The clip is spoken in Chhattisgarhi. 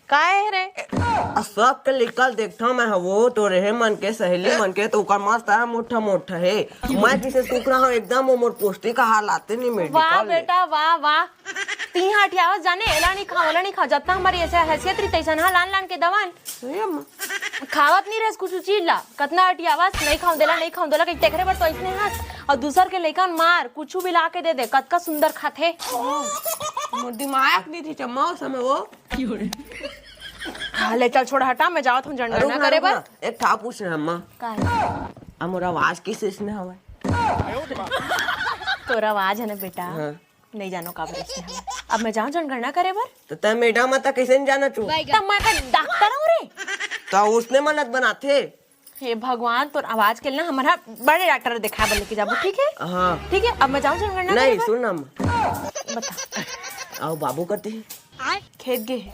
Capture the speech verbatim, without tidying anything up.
काय हे रे? आ, सबके लइका ल देखथंव मैं ह, वो तो रहे मन के सहेली मन के, तो ओकर मस्त हे, मोठा मोठा हे। मैं जइसे सुकरा हंव एकदम, वो मोर पौष्टिक आहार लाथे नहीं, medical वाह ले। बेटा, वाह, वाह। तिहा अठियावस जाने, एला नहीं खाओ, ओला नहीं खाओ। जतना हमर ऐसे हैसियत रही, तैसन हा लान लान के दवन। सही अम्मा। खावत नहीं रहस कुछ चीज ला। कतना अठियावस, नहीं खाओ देला, नहीं खाओ देला, कहीं तेकरे बर तो अइसने हस। अउ दूसर के लइका ल मार, कुछ भी ला के दे दे, कतका सुंदर खाथे। मोर दिमाग नहीं थी चम्मा उस समय वो। हाँ, ले चल, छोड़, हटा, मैं जावत हूँ अरे, जनगणना रुक ना, करे रुक बर। ना, एक ठा पूछना हे अम्मा। का हे? अब मोर आवाज किस इसने हवय? तोर आवाज हे ना बेटा, हाँ। नहीं जानो काबर इसने हवय। अब मैं जाऊँ जनगणना करे बर? तो तैं मैडम आता कैसे नहीं जाना तू? तब मैं का डॉक्टर हूँ रे। तो उसने मन्नत बनाथे। हे भगवान, तोर आवाज के ना हमारा बड़े डॉक्टर दिखाए बर लेके जाबो, ठीक है? हाँ। ठीक है, अब मैं जाऊँ जनगणना करे नहीं, बर? सुन ना अम्मा। बता। अउ बाबू कति? खेत गे हे।